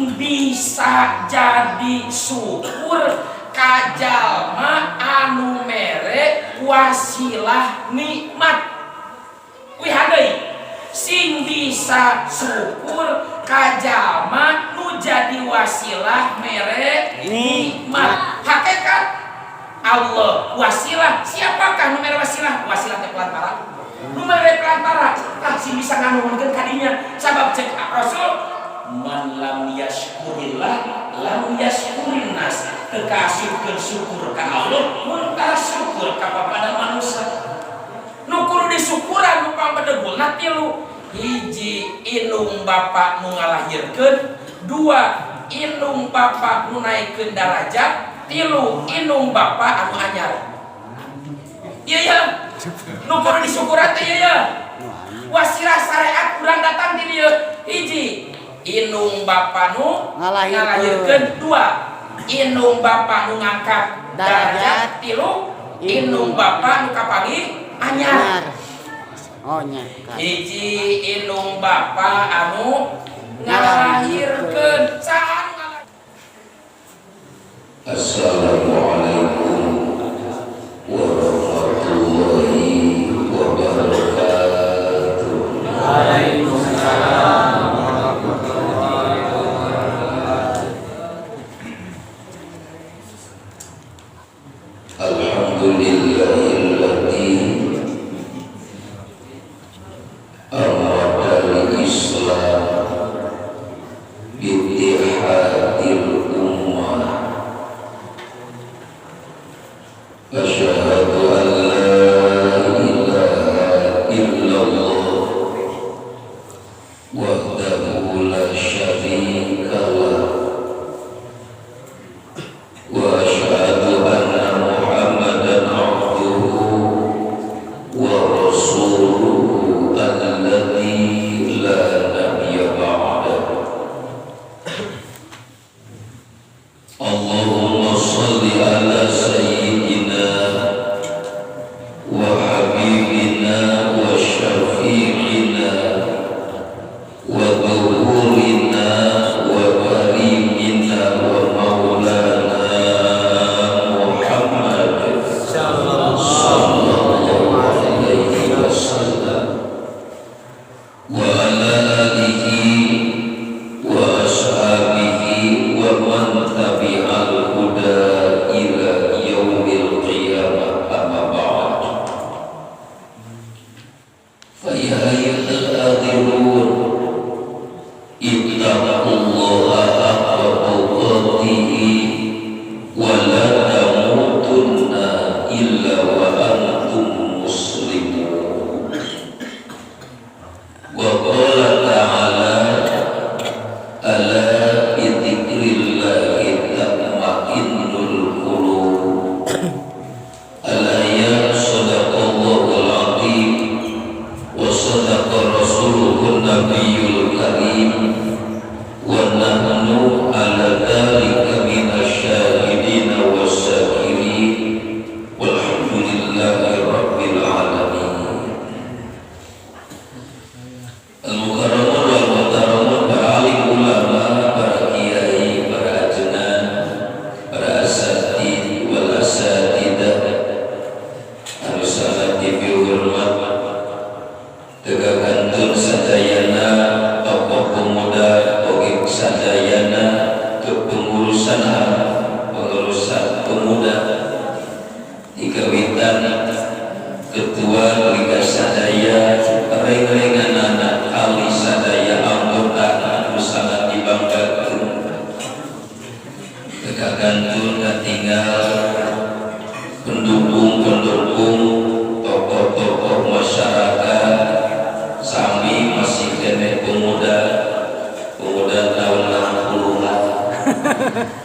Sing bisa jadi syukur ka jalma anu mere wasilah nikmat. Wih deui, sing bisa syukur ka jalma nu jadi wasilah mere nikmat. Hakikat Allah wasilah, siapakah nu mere wasilah? Wasilah teh pelantara. Nu mere pelantara tah sing bisa nganuhunkeun ka dinya, sabab cek Rasul, man lam yashkurillah lam yashkurin nas. Teu kaasupkeun syukur ka Allah mun tara syukur ka papada manusia. Nu kudu disyukuran nu pambedegulna tilu: hiji, indung bapak nu ngalahirkeun; dua, indung bapak nu naikkeun darajat; tilu, indung bapak anu anyar. Iya ya, nu kudu disyukuran teh ieu ya. Wasilah syariat urang datang di dieu, hiji, indung bapak nu Ngalahirkeun. Dua, indung bapak nu ngangkat Darajat. Darajat, tilu, indung bapak nu kapanggih anyar. Anyar. Oh nya. Hiji, indung bapak anu ngalahirkeun. Saha anu ngalahirkeun? Assalamualaikum warahmatullahi wabarakatuh. Waalaikumsalam warahmatullahi wabarakatuh. Alhamdulillahilladzi amada al-Islam biittihadil ummah. Asyhadu an la ilaha illallah wahdahu la syarika lah wa asyhadu anna Muhammadan abduhu wa rasuluhu alladzi la nabiyya ba'dahu. Allahumma shalli ala sayyidina wa habibina wa syafi'ina wa dhuhurina wa karimina wa maulana Muhammad sallallahu alaihi wasallam wa ala alihi wa ashabihi wa man tabi'al huda ila yaumil qiyamah. Amma ba'd, fa ya ayyuhal akhirun, ittaqullaha haqqa tuqatihi wa la tamutunna illa wa antum muslimun. Wa qala ta'ala, ala bi dzikrillahi tatma'innul qulub. Al-ayat. Sadaqallahul azim wa sadaqa rasuluhun nabiyyul karim wa nahnu ala dzalika minasyahidin wasyakirin walhamdulillahi rabbil alamin. Al-mukarramun wal muhtaramun, para alim ulama, para kiai, para ajengan, para asatid wal asatidah anu sangat dipihormat, tegakantun sadayana tokoh pemuda oge sadayana kepengurusan, pengurusan pemuda dikawitan ketua Liga Sadaya, reng-renganana kali sadaya anggota anu sangat dibanggakeun, tegakantun katinggal pendukung-pendukung, tokoh-tokoh masyarakat, sami masih keneh pemuda pemuda tahun 60-an,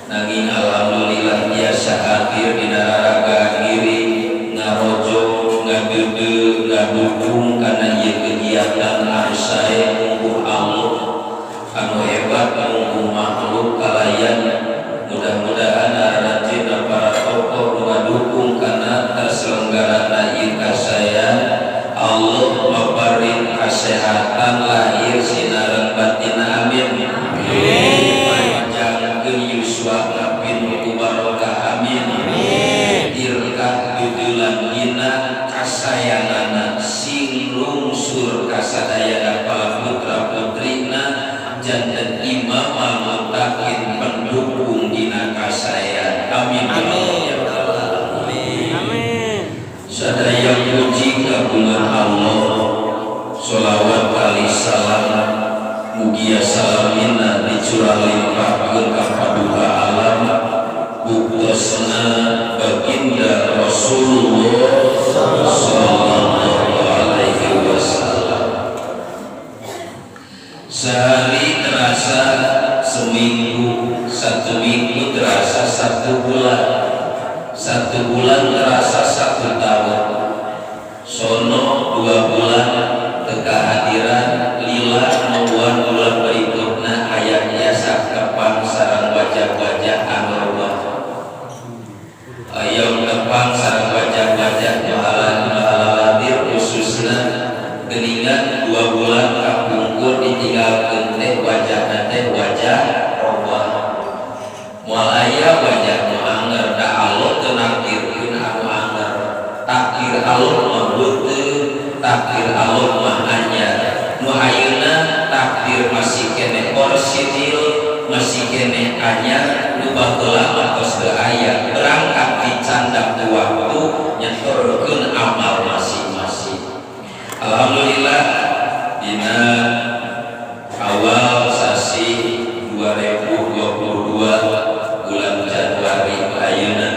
nanging alhamdulillah biasa hadir di raraga ngiring ngarojong, ngadeudeuh, ngadukung karena ieu kegiatan anu sae mungguh Allah, anu hebat mungguh makhluk kalayan. Mudah-mudahan aranjeunna para tokoh nu ngadukung kana terselenggarana ieu kasayan, Allah maparin kasehatan lahir sinareng batin, amin. Janten imam muttaqin, pendukung dina kasaean. Amin ya Allah ya Rabbal alamin. Amin. Sadaya puji kagungan Allah. Sholawat kali salam mugia salamina dicurah limpahkeun ka paduka alam, buktosna baginda Rasulullah sallallahu alaihi wasallam. Sehari terasa seminggu, satu minggu terasa satu bulan, satu bulan terasa satu tahun. Sono 2 bulan kehadiran, lila nungguan bulan berikutnya aya biasa tepang sareng wajah-wajah anu robah, aya tepang sareng wajah-wajah nu haladir, khususna geningan 2 bulan kapungkur ditinggalkeun teh wajah teh wajah robah, moal aya wajah nu anger, da Allah teu nakdirkeun anu anger. Takdir Allah mah beuteung, takdir Allah mah anyar. Nu ayeuna takdir masih keneh orsinil, masih keneh anyar, nu baheula mah tos teu aya, berangkat dicandak ku waktu, nyetorkeun amal masing-masing. Alhamdulillah, dina awal sasi 2022 bulan Januari ayeuna,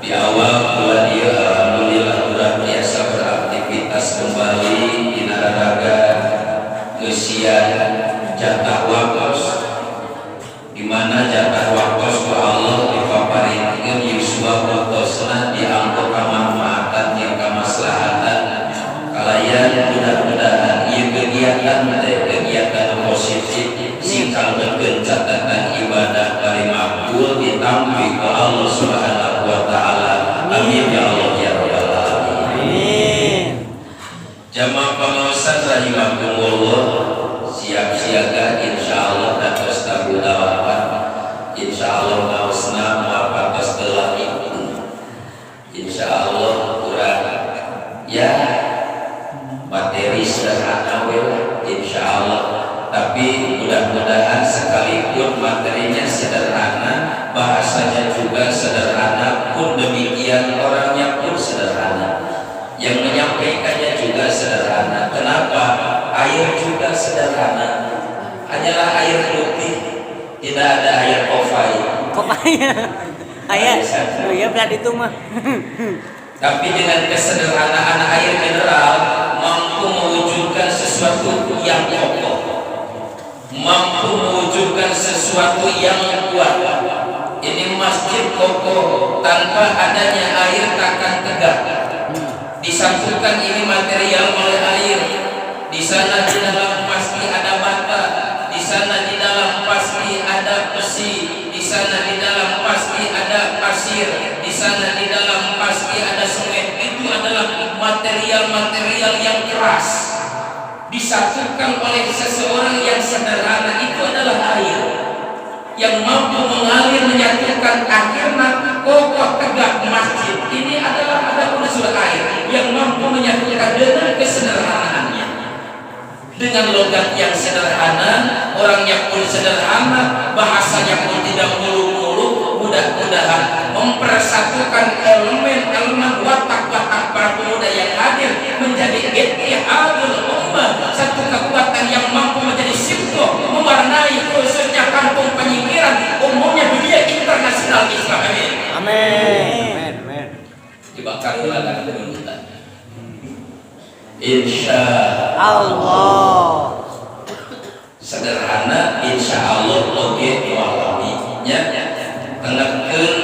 di awal bulan ieu, alhamdulillah urang biasa beraktivitas kembali dina raraga ngeusian jatah waktos, di mana jatah waktos ku Allah dipaparinkeun yuswa waktosna dianggo kamanfaatan jeung kamaslahatan. Kalayan mudah-mudahan ieu kegiatan teh kegiatan positif sing kalebetkeun catatan ibadah bari makbul, ditampi ku Allah Subhanahu wa taala. Amin ya Allah ya rabbal alamin. Amin. Jamaah pengawasan rahimakumullah, siap siaga insyaallah dados tabuh dalapan. Insyaallah ngaosna moal patos teu. Insyaallah kurang ya materi sederhana we lah insyaallah, tapi mudah-mudahan sekalipun materinya sederhana, bahasanya juga sederhana pun demikian, orangnya pun sederhana, yang menyampaikannya juga sederhana. Kenapa? Air juga sederhana, hanyalah air putih, tidak ada air kofai. Kok aya? Aya. Oh iya, berat itu mah. Tapi dengan kesederhanaan air mineral mampu mewujudkan sesuatu yang kokoh, mampu mewujudkan sesuatu yang kuat. Ini masjid kokoh, tanpa adanya air takkan tegak. Disatukan ini material oleh air. Di sana di dalam pasti ada bata, di sana di dalam pasti ada besi, di sana di dalam pasti ada pasir, di sana di dalam pasti ada semen. Itu adalah material-material yang keras. Disatukan oleh seseorang yang sederhana, itu adalah air yang mampu mengalir menyatukan, akhirnya kokoh tegak masjid ini adalah ada unsur air yang mampu menyatukan dengan kesederhanaannya, dengan logat yang sederhana, orangnya pun sederhana, bahasanya pun tidak muluk-muluk, mudah-mudahan mempersatukan elemen-elemen watak-watak para pemuda yang hadir menjadi ittihadul ummah, satu kekuatan yang mampu menjadi simbol mewarnai khususnya kampung Penyingkiran, umumnya dunia internasional Islam. Amin. Amin. Amin. Dibakar heula kan. Insya Allah. Sederhana, insya Allah oge moal nya tengekeun.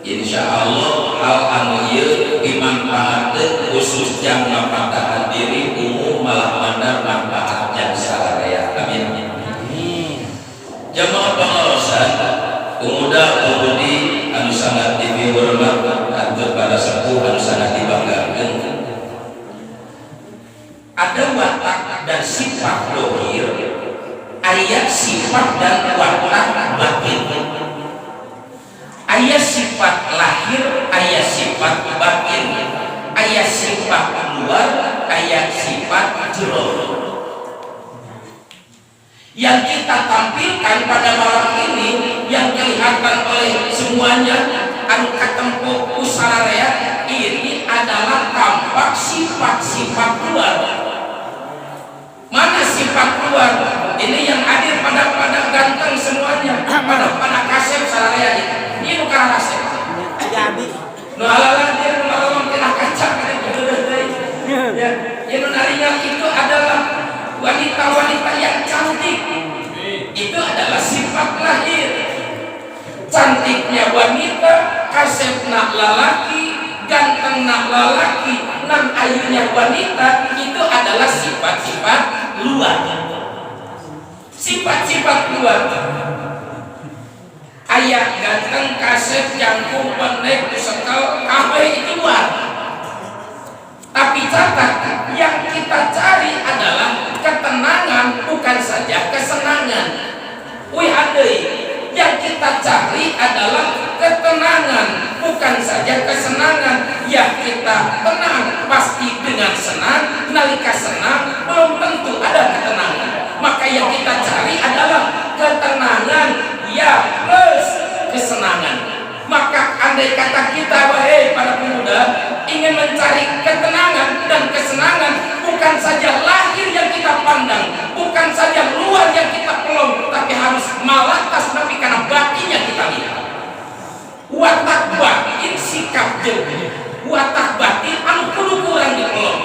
Insya Allah hal anu ieu dimanfaatkeun khusus jang ngapatahan diri umum, malah mandar manfaat jang sararea. Amin. Amin. Jamaah pengawasan, pemuda pemudi anu sangat dihormat, atau para sepuh anu sangat dibanggakan, Ada watak dan sifat dohir, aya sifat dan watak batin, aya sifat lahir, aya sifat batin, aya sifat luar, aya sifat jero. Yang kita tampilkan pada malam ini, yang kelihatan oleh semuanya, anu katempo ku sararea, ini adalah tampak sifat-sifat luar. Mana sifat luar? Ini yang hadir pada pada ganteng semuanya, pada pada kasep sararea ini. Ini bukan kasep. Jadi. Nu halalan dia nu malam kena kaca kan itu deui. Ya, yang nu naringal itu adalah wanita-wanita yang cantik. Itu adalah sifat lahir. Cantiknya wanita, kasepna lalaki, gantengna lalaki, nan ayunya wanita itu adalah sifat-sifat luar. Sifat-sifat luar. Aya ganteng, kasep, jangkung, pendek, sekal, kabeh itu luar. Tapi catat, yang kita cari adalah ketenangan, bukan saja kesenangan. Wih deui, yang kita cari adalah ketenangan, bukan saja kesenangan. Ya, kita tenang pasti dengan senang, nalika senang belum tentu ada ketenangan. Maka yang kita cari adalah ketenangan ya plus kesenangan. Maka andai kata kita, wahai para pemuda, ingin mencari ketenangan dan kesenangan, bukan saja lahir yang kita pandang, bukan saja luar yang kita pelong, tapi harus malatas tapi karena batinnya kita lihat. Watak batin, sikap jeung watak batin anu kudu kurang dipelong.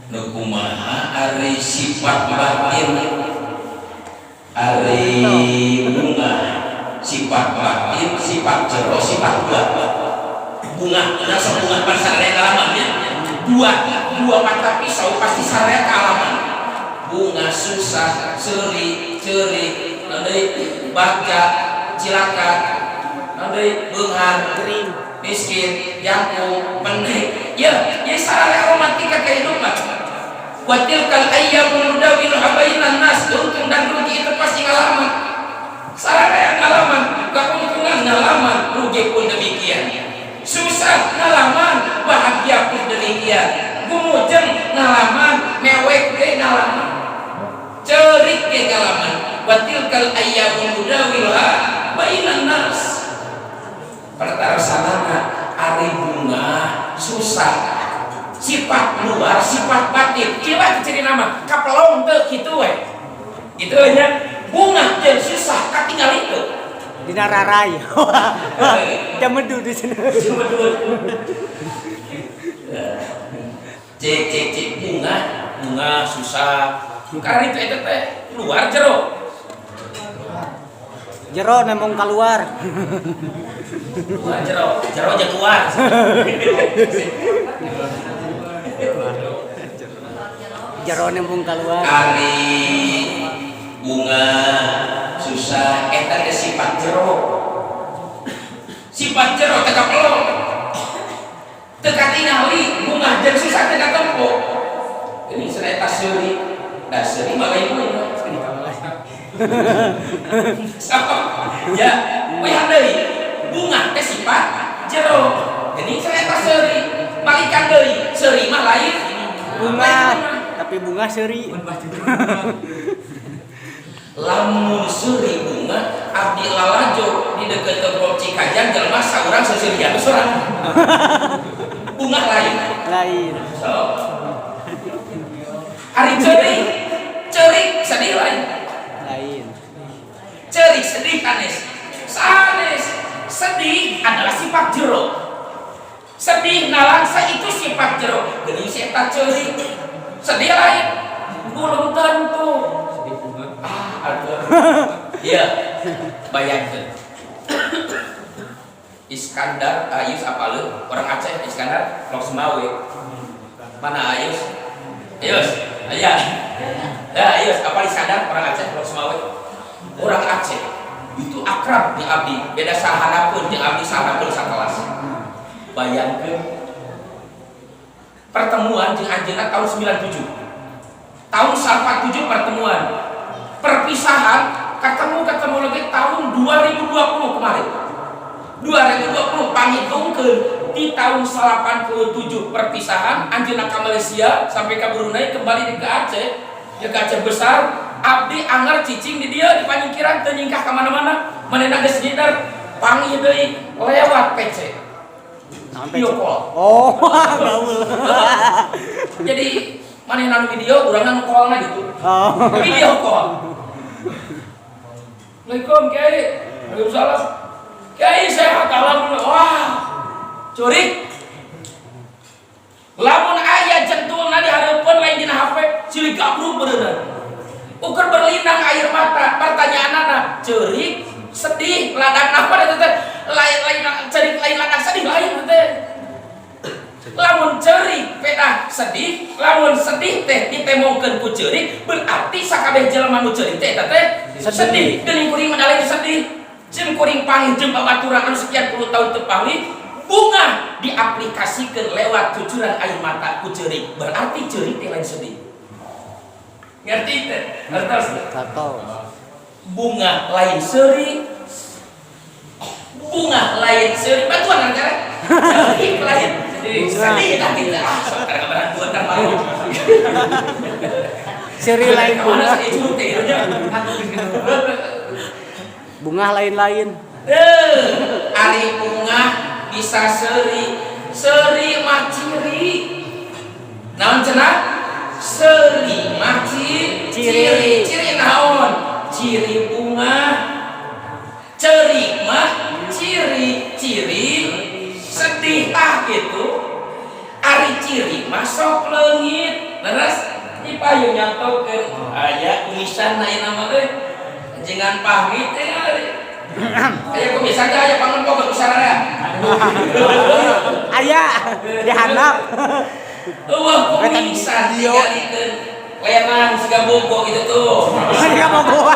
Nu kumaha ari sifat batin? Ari bungah, sifat batin, sifat jero, sifat luar. Bungah, nah sok bungah pan sararea ngalaman ya. Dua dua mata pisau pasti sararea kaalaman. Bungah, susah, seuri, ceurik, nanti bagja, cilaka, nanti beunghar, Kering. Miskin, jangkung, pendek. Ya, ya sararea romantika kehidupan. Wa tilkal ayyamu nudawiluha bainan nas, untung dan rugi itu pasti ngalaman. Sararea ngalaman, keuntungan ngalaman, rugi pun demikian. Susah ngalaman, bahagia pun demikian. Gumujeng ngalaman, mewek ge ngalaman. Ceurik ge ngalaman. Wa tilkal ayyamu nudawiluha bainan nas. Pertara sanana ari bungah, susah, sifat luar, sifat batin. Kieu ciri nama kapelong teu kitu we. Gitu nya. Bungah jeung susah katinggal itu. Dina rarai. Cemedu di sini. Cemedul. Cek cek cek, bungah, bungah, susah. Karena itu eta teh luar jero. Jero nembong keluar. Luar jero, jero aja keluar. Jero nembong keluar. Ari bungah, susah, eta teh sifat jero. Sifat jero teh kapelong. Teu katingali bungah jeung susah teh katempo. Ini cenah eta seuri. Da seuri mah lain we. Sok. Ya, we deui. Bungah teh sifat jero. Ini cenah eta seuri. Balikan deui. Seuri mah lain Bungah, tapi bungah seuri. Lamun seuri bungah, abdi lalajo di deket Tebok Cikajang jelema saurang seuseurian sorang. Bungah lain. Lain. So. Ari ceurik, ceurik sedih lain. Lain. Ceurik sedih anes. Sanes. Sedih adalah sifat jero. Sedih nalangsa itu sifat jero. Geuning si eta ceurik. Sedih lain. Belum tentu. Ah, aduh. Iya. Bayangkan. Iskandar Ayus apa lu? Orang Aceh Iskandar Lhokseumawe. Mana Ayus? Ayus, ayah. Ya, Ayus, apa Iskandar orang Aceh Lhokseumawe? Orang Aceh itu akrab di abdi, beda sahanapun jeung abdi, sahanapun sakelas. Bayangkeun pertemuan jeung anjeunna tahun 97. Tahun 87 pertemuan. Perpisahan ketemu ketemu lagi tahun 2020 kemarin. 2020 pangitungkeun di tahun 87 perpisahan, anjeunna ka Malaysia sampai ke Brunei, kembali ke Aceh. Ya ke Aceh Besar, abdi anger cicing di dieu di panyingkiran, teu nyingkah ka mana-mana. Manehna geus ngider, panggih deui lewat PC. Video call. Oh, gaul. Jadi manehna nu video, urangna nu call-na gitu. Oh. Video call. Assalamualaikum Kiai. Waalaikumsalam. Kiai sehat, alhamdulillah. Wah. Ceurik. Lamun aya jentulna di hareupeun lain dina HP, silih gabruk beureunan. Ukur berlinang air mata, pertanyaanana ceurik, sedih, ladang apa eta teh? Lain lain ceurik, lain ladang sedih lain teh. Lamun ceurik pedah sedih, lamun sedih teh ditembongkeun ku ceurik, berarti sakabeh jelema nu ceurik teh eta teh sedih. Geuning kuring mah lain sedih. Sim kuring panggih jeung babaturan anu sekian puluh tahun teu panggih, bunga diaplikasikan lewat cucuran air mata ku ceurik, berarti ceurik teh lain sedih. Ngerti teh? Ngertos teh? Tato. Bunga lain seuri, bunga lain seuri, bantuan kan? Ceurik lain sedih. Tah gitu, ah, sok kabaran buat malu. Seuri lain Kemana bunga. sih curug teh ieu nya? Bunga lain-lain. Eh, ari bunga bisa seuri. Seuri mah ciri. Naon cenah? Seuri mah Ciri. ciri. Ciri naon? Ciri bunga. Ceurik mah ciri, ciri sedih, tah gitu. Ari ciri mah sok leungit. Leres di payung nyantolkeun aya kumisan ayeuna mah euy. Jangan pamit eh ari. Aya kumisan teh, aya pangempo ke sararea. Aya di handap. Eueuh kumisan digalikeun lenang siga bogo gitu tuh. Siga bogo.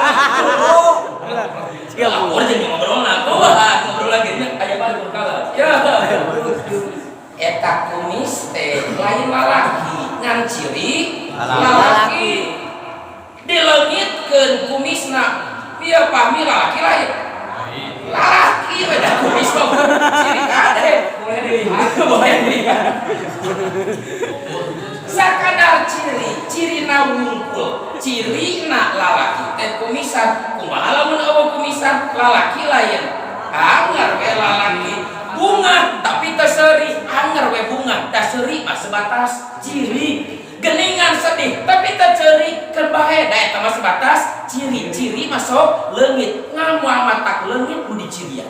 Siga bogo. Aku jadi ngobrol lah, wah ngobrol lagi nya aya baru kalah. Ya. Eta kumis teh lain lalaki, ngan ciri lalaki. Dileungitkeun kumisna. Ieu pahmi lalaki lain. Lalaki beda kumis mah ciri kade. Boleh dilihat, boleh dilihat. Sakadar ciri, cirina wungkul, cirina lalaki teh kumisan. Kumaha lamun euweuh kumisan, lalaki lain? Anger we lalaki. Bunga tapi teu seuri, anger we bunga, da seuri mah sebatas ciri. Geningan sedih tapi teu ceurik, keur bae, da eta mah sebatas ciri. Ciri mah sok leungit, ngamoal matak leungit nu dicirian.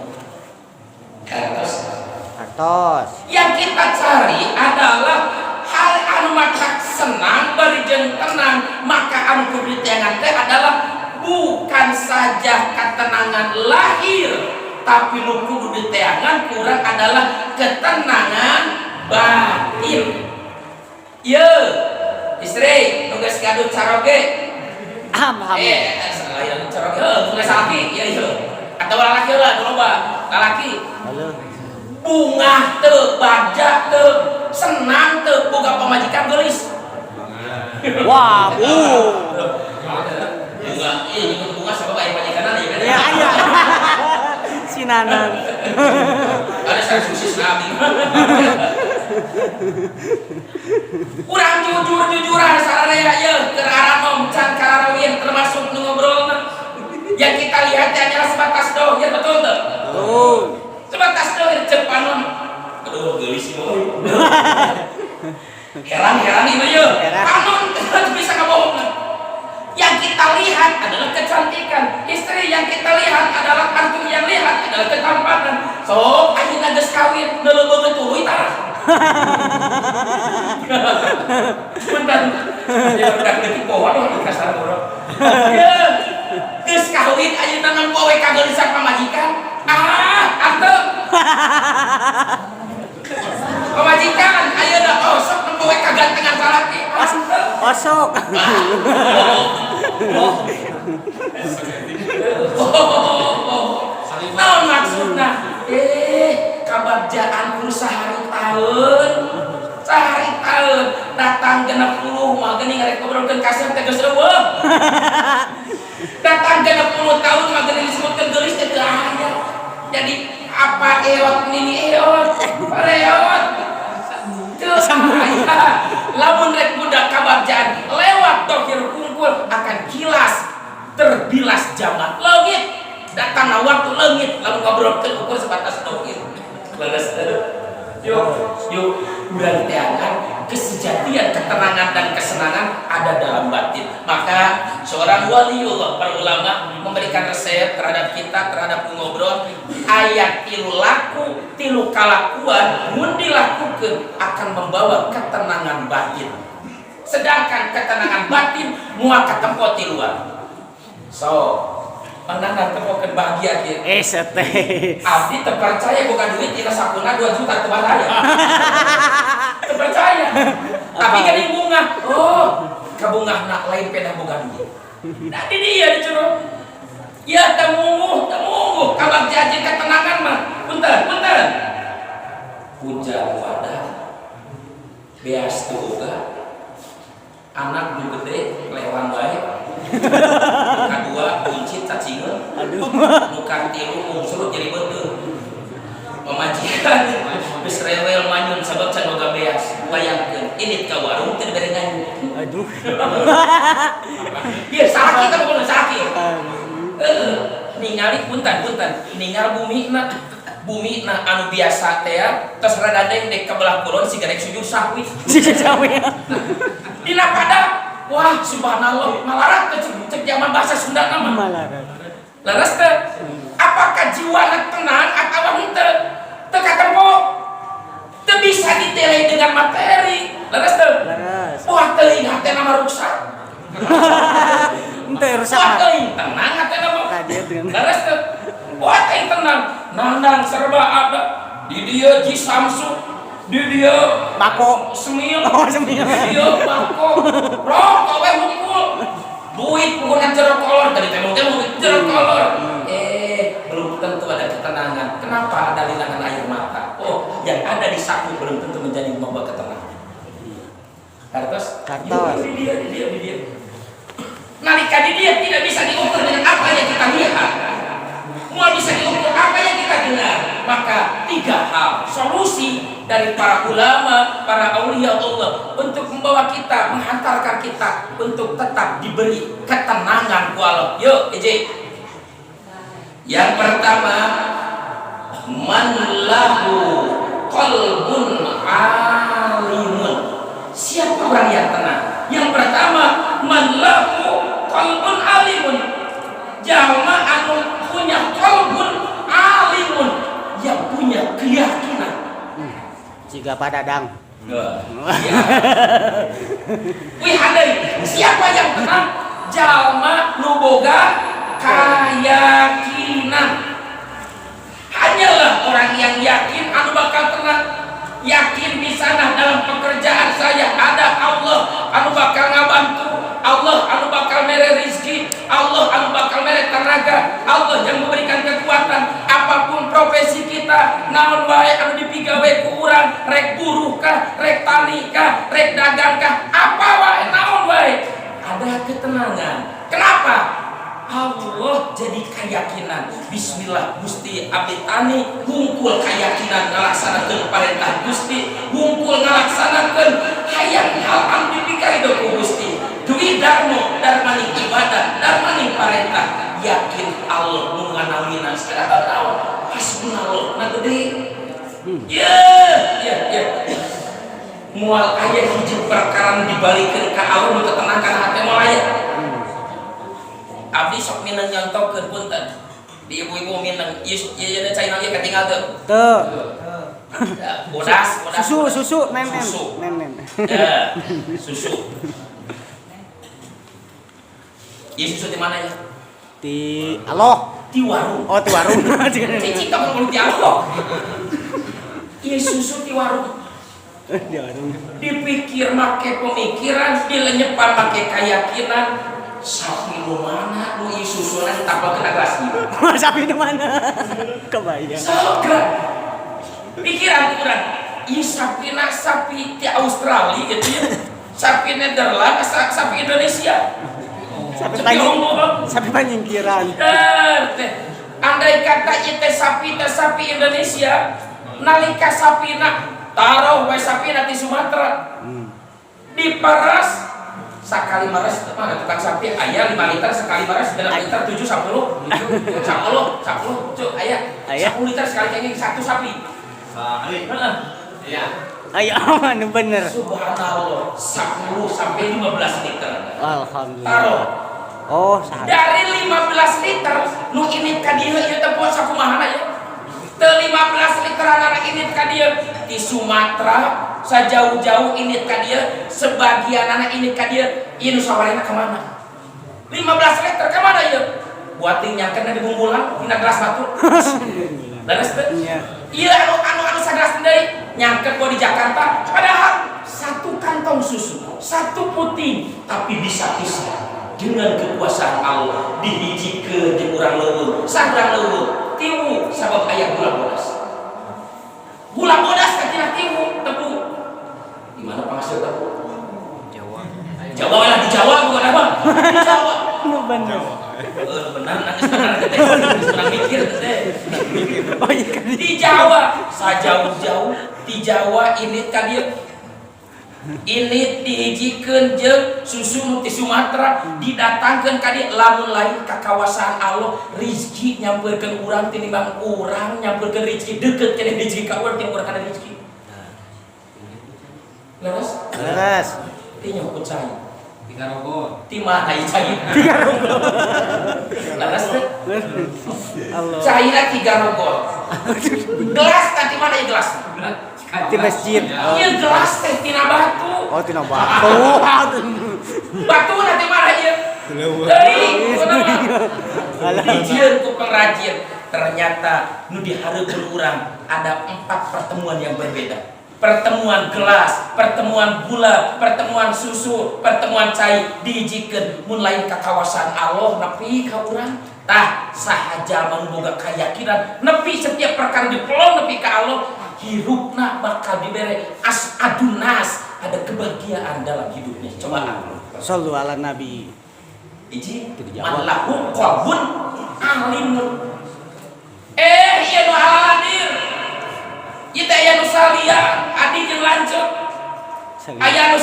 Kartos. Artos. Yang kita cari adalah hal anu matak senang bari jeung tenang, maka anu kudu diteangan teh adalah bukan saja ketenangan lahir, tapi nu kudu diteangan kurang adalah ketenangan batin. Ye, istri nu geus gaduh caroge. Alhamdulillah. Eh, lain caroge, heuh, nu geus salaki, ieu ieu. Atau lalaki lah, nu loba, lalaki. Halo. Bunga teu, baja teu, senang teu boga pamajikan geulis? Wah, bu. Bunga, iya nyebut bunga sabab aya pamajikanna ya kan? Ya aya. Si Nanan. Ada saya sukses abdi. Urang jujur-jujuran sararea ye keur aranom can kararawin, termasuk nu ngobrolna. Yang kita lihat hanyalah sebatas dohir, betul teu? Betul. Sebatas dohir, cek panon. Aduh, geulis ieu. Heran-heran ieu ye. Heran. Panon teu bisa ngabohongan. Yang kita lihat adalah kecantikan istri, yang kita lihat adalah antum yang lihat adalah ketampanan. Sok ayeuna geus kawin, neuleuh beungeut tuluy tah. Punten. Ya udah leutik poho di kasar urang. Ya. Geus kawin ayeuna nempo we kageulisan pamajikan. Ah, antep. Pamajikan ayeuna oh sok nempo we kagantengan salaki. Antep. Osok. Oh. Oh. Naon maksudna? Eh, kabagjaan ku sehari tahun. Sehari tahun datang 60 mah geuning rek ngobrolkeun kasep teh geus euweuh. Datang 60 tahun mah geuning disebutkeun geulis teh teu aya. Jadi apa eot nini eot? Reot. Teu aya. Lamun rek budak kabagjaan lewat dohir kungkul. Terbilas zaman leungit, datangna waktu leungit. Lamun ngobrolkeun ukur sebatas dohir. Leres teu? Yuk, yuk, urang teangan kesejatian, ketenangan dan kesenangan ada dalam batin. Maka seorang waliullah, para ulama memberikan resep terhadap kita, terhadap ngobrol, aya tilu laku, tilu kalakuan, mun dilakukan akan membawa ketenangan batin. Sedangkan ketenangan batin moal katempo ti luar. So, menang tempokeun bahagia kieu. Eh, seteh. Abdi terpercaya bukan duit dina sakuna 2 juta teu aya. Terpercaya. Tapi kan bunga. Oh, kabungahna lain peda boga duit. Nah, di dia dicurug. Ya temunguh, temunguh kabagja jeung ketenangan mah. Punten, punten. Hujan wadah. Beas teu boga. Anak nu gede lewang wae. Nu kadua buncit cacingeun. Aduh. Nu katilu mungsrut jadi beuteung. Pamajikan geus rewel manyun sabab can boga beas. Bayangkeun, indit ka warung teu dibere nganyun. Aduh. Ieu sakit apa kudu sakit? Heeh, ningali, punten punten, ningal bumi na, bumi na anu biasa teh ya, tos rada dengdek ka belah kulon siga rek sujud sahwi. Sahwi. Dina pada, wah, subhanallah, malarat teh cek, cek zaman bahasa Sunda nama. Malarat. Leres teh? Apakah jiwa tenang atau henteu? Teu katempo. Teu bisa ditelai dengan materi. Leres teu? Leres. Wah, teuing hatena mah rusak. Ente rusak. Wah, teuing tenang hatena mah. Tadi dengan Leres teu? Wah, teuing tenang. Nandang serba ada. Di dieu Ji Samsu, di dieu Bako. Semil. Oh, semil. Di dieu bako. Rokok we hungkul. Duit pokoknya jero kolor tadi teh teh jero kolor. Eh, belum tentu ada ketenangan. Kenapa ada linangan air mata? Oh, yang ada di saku belum tentu menjadi membawa ketenangan. Kartos? Kartos. Di dia, di dia, di dia. Nalika di dia tidak bisa diukur dengan apa yang kita lihat. Moal bisa diukur apa yang kita dengar. Maka tiga hal solusi dari para ulama, para aulia Allah untuk membawa kita, menghantarkan kita untuk tetap diberi ketenangan ku Allah. Yuk, EJ. Yang pertama, man lahu qalbun alimun. Siapa orang yang tenang? Yang pertama, man lahu qalbun alimun. Jalma anu punya qalbun alimun, yang punya keyakinan. Jika Pak Dadang. Ya. Wih handai, siapa yang tenang? Jalma nu boga keyakinan. Hanyalah orang yang yakin anu bakal tenang. Yakin di sana dalam pekerjaan saya ada Allah anu bakal ngabantu, Allah anu bakal mere rizki, Allah anu bakal mere tenaga, Allah yang memberikan kekuatan. Apapun profesi kita, naon wae anu dipigawe ku urang, rek buruh kah, rek tani kah, rek dagang kah, apa wae, naon wae, ada ketenangan. Kenapa? Allah jadi keyakinan. Bismillah Gusti, abdi tani hungkul keyakinan ngalaksanakeun parentah Gusti, hungkul ngalaksanakeun hayang hal anu dipikarido ku Gusti. Dwi darmo darmaning ibadah, darmaning parentah, yakin Allah nu nganawina segala naon. Hasbunallah na gede. Ya, ya, ya. Moal aya hiji perkara nu dibalikeun ka Allah nu tetenangkan hati, moal aya. Abdi sok mineng nyontokeun, punten. Di ibu-ibu mineng, ieu ieu ieu cai ieu katinggal teu? Tuh. Ya, bodas, bodas. Susu, Bodas. Susu, nenen. Susu. Nenen. Ya, susu. Ieu susu di mana ya? Di Aloh. Di warung. Oh, di warung. Cicing tong ngomong di Aloh. Ieu susu di warung. Di warung. Dipikir make pemikiran, dilenyepan make keyakinan. Sapi nu mana nu ieu susuna ditambahkeun gelas ieu? Sapi di mana? Kebayang. Sok pikiran kurang. Ieu sapina sapi di Australia gitu ya. Sapi Nederland, sapi Indonesia. Sapi Sapi panying, Allah. Sapi panyingkiran. Bener teh. Andai kata ieu teh sapi Indonesia, nalika sapina taruh we sapina di Sumatera. Diparas Sakali meres mana tukang sapi aya 5 liter, sekali meres 6 liter, 7, 10, 10, 10, cuk, aya. Aya. 10 liter sekali kenging satu sapi. Heeh. Ayo, anu bener. Subhanallah, 10 sampai 15 liter. Alhamdulillah. Taruh. Oh, sehari. Dari 15 liter nu ini ka dieu, ieu teh poe sakumahana ieu teu 15 liter anak ini ka dieu di Sumatera sajauh-jauh ini ka dieu, sebagian anak ini ka dieu. Ieu nu sawarena ka mana 15 liter, ka mana ieu? Buat nyangkeun di bungkulan dina gelas batu. Leres teu? Iya. Iya, anu anu anu sagelas deui nyangkeun di Jakarta, padahal satu kantong susu, satu puting, tapi bisa bisa dengan kekuasaan Allah dihijikeun jeung urang leuweung, saurang leuweung tiwu sabab aya gula bodas. Gula bodas teh tina tiwu tebu. Di mana penghasil tebu? Jawa. Jawa lah, di Jawa bukan apa? Di Jawa. Nu bener. Eh, benar, nangis benar teh. Kurang mikir teh. Oh iya kan. Di Jawa, sajauh-jauh di Jawa ini ka dieu, ini dihijikeun jeung susu nu ti Sumatera didatangkeun ka dieu. Lamun lain ka kawasan Allah, rizki nyamperkeun urang tinimbang urang nyamperkeun rizki, deket keneh rizki ka urang tinimbang urang kana rizki. Leres? Leres. Ti nyokot cai. Tiga rogo. Ti mana ieu cai? Leres teh? Allah. Caina tiga rogol. Gelas tadi mana ya gelas? Di masjid. Iya, gelas teh tina batu. Oh, tina batu. Batu nanti mana ieu? Deui, Alah. dijieun ku pengrajin. Ternyata nu dihareupeun urang ada empat pertemuan yang berbeda. Pertemuan gelas, pertemuan gula, pertemuan susu, pertemuan cai dihijikeun. Mun lain ka kawasan Allah nepi ka urang. Tah, saha jalma nu boga keyakinan nepi setiap perkara dipelong nepi ka Allah, hirupna bakal dibere as'adun nas, ada kebahagiaan dalam hidupnya. Coba. Sallu ala Nabi. Hiji, Itu dijawab. man lahu qalbun alimun. Eh, ieu nu hadir. Ieu teh aya nu salia, adi jeung lanceuk. Aya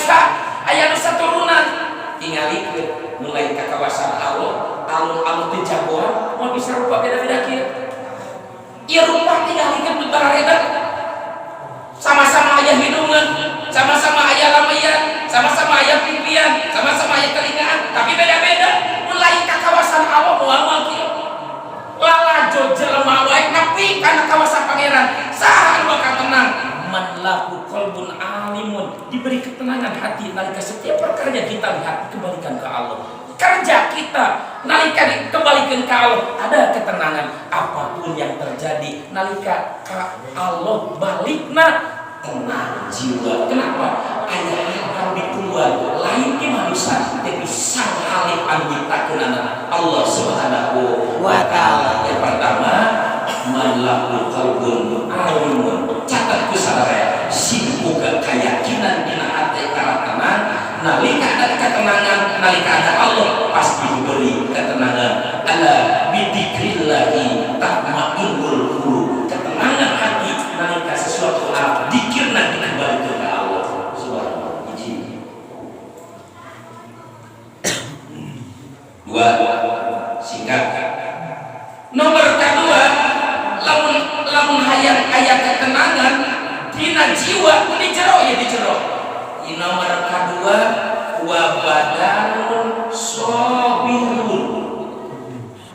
nu saturunan. Tingalikeun mulai ka kawasan Allah, alun-alun teh jagoan, moal bisa rupa beda-beda kieu. Ieu rupa tingalikeun teu barareda. Sama-sama aya hidungan, sama-sama aya lamayan, sama-sama aya pipian, sama-sama aya telingaan, tapi beda-beda. Mulai ka kawasan Allah moal moal kieu. Lalajo jelema wae nepi kana kawasan Pangeran, saha anu bakal tenang? Man lahu qalbun alimun, diberi ketenangan hati nalika setiap perkara yang kita lihat dikembalikan ke Allah. Kerja kita nalika dikembalikan ke Allah ada ketenangan apapun yang terjadi, nalika ka Allah balikna tenang jiwa. Kenapa? Aya anu ditungguan lain di manusia tapi Sang Khalik anu nyiptakeun, Allah Subhanahu wa Taala. Yang pertama, man lahu qalbun alimun. Catat ku sadaya, sing boga keyakinan dina hati kana tenang. Nalika ada ketenangan, nalika ada Allah, pasti diberi ketenangan. Ala bidzikrillahi tatmainnul qulub. Ketenangan hati nalika sesuatu hal dikirna dikembalikan ke Allah Subhanahu. Hiji, dua, singkat. Nomor kedua, lamun lamun hayang aya ketenangan dina jiwa di jero ya, di jero. Di nomor kedua, wa badanun sobirun.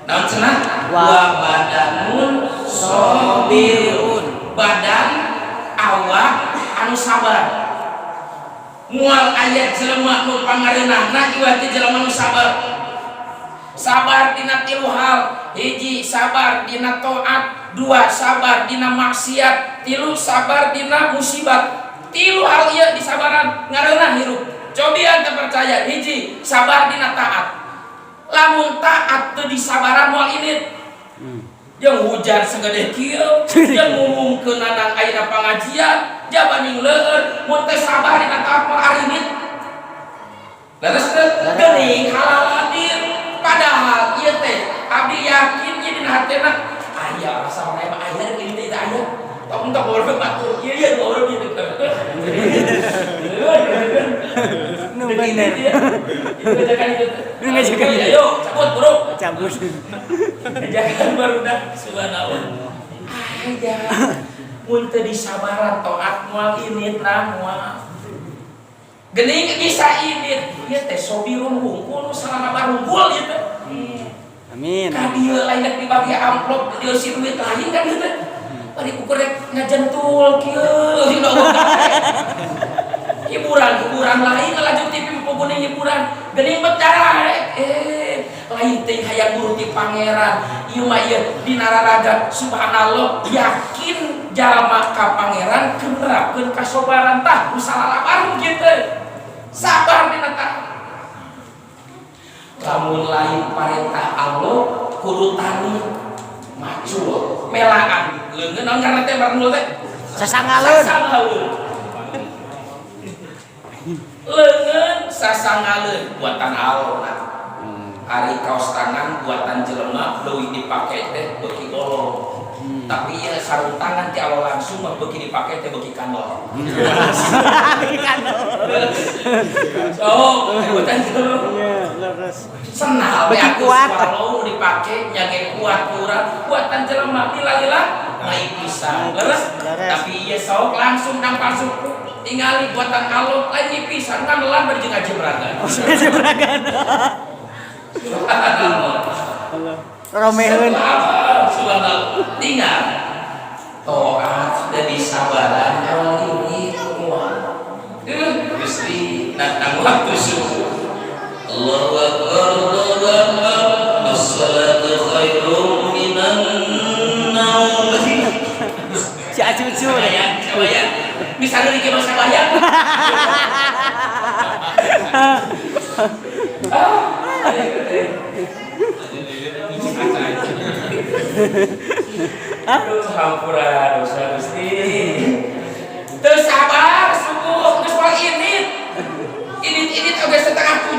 Naon cenah? Wa badanun sobirun, badan awak anu sabar. Moal aya jelema nu pangareunahna iwat ti jelema nu sabar. Sabar dina tilu hal: hiji, sabar dina taat; dua, sabar dina maksiat; tilu, sabar dina musibat. Tilu hal ieu disabaran, ngareunah hirup. Cobian teu percaya. Hiji, sabar dina taat. Lamun taat teu disabaran, moal ini yang hujan segede kieu, yang ngumumkeun nanang ayeuna pengajian jabaning leueur, mun teu sabar dina taat moal arinit. Leres teu? Geuning halal hadir. Padahal ieu teh abdi yakin ieu dina hatena aya rasa mah aya deuk ini teh aya. Tong tong ngobrol batur. Ieu ieu ngobrol gitu. Nu bener. Itu ngajakan itu. Ngajakan itu. Ayo, cabut bro. Cabut. Ngajakan barudak, subhanallah. Aya. Mun teu disabaran taat moal indit nah moal. Geuning bisa indit. Ieu teh sobirun hungkul nu salama barunggul ieu teh. Amin. Ka dieu lain rek dibagi amplop dieusi duit lain kan ieu teh. Bari ukur rek ngajentul kieu dina hiburan hiburan lain ngalaju TV puguning hiburan geuning becara lain teh hayang nuruti pangeran ieu mah ieu dina raraga subhanallah yakin jalma ka pangeran keur nerapkeun kasobaran tah nu salalabar kitu sabar dina tah lamun lain parentah Allah kudu tani macul melaan leungeun naon ngaranna teh marnul teh? Sasangaleun. Sasangaleun leungeun sasangaleun buatan Allah nah. Ari kaos tangan buatan jelema leuwih dipake teh beuki bolong. Tapi ya sarung tangan ti Allah langsung mah beuki dipake teh beuki kandel. Kan. So, buatan jelema. Iya, leres. Senal we Beuki atuh kuat. Swallow dipake nya ge kuat kurang buatan jelema lila-lila naik pisan. Leres. Leres. Tapi ieu sok langsung nampal suku tingali buatan Allah lain pisan kandelan bari jeung ngajemragan. Ngajemragan. Subhanallah. Romeheun. Subhanallah. Tinggal toat sudah disabaran awal ini semua. Gusti datang waktu subuh. Allahu Akbar, Allahu Akbar, as-salatu khairum minan naum. Si Acucu. Sabayang, sabayang. Bisa dari kira sabayang. Ah, aduh, hampura dosa Gusti. Teu sabar subuh geus moal indit. Indit-indit oge 6:30.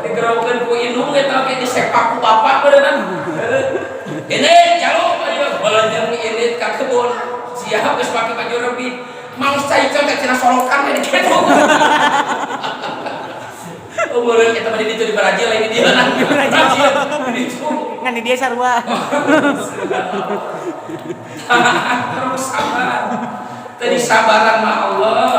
Digerokeun ku indung eta oge disepak ku bapak beureunan. Ini jaluk ayo balanja indit ka kebun. Siap geus pake baju rebit. Mangsa ieu teh cenah solokan we kitu. Umurnya kita mah di ditu di Brazil ini dia nah. Di Brazil. Di ditu. Ngan di dia sarua. Terus sabar. Tadi sabaran mah Allah.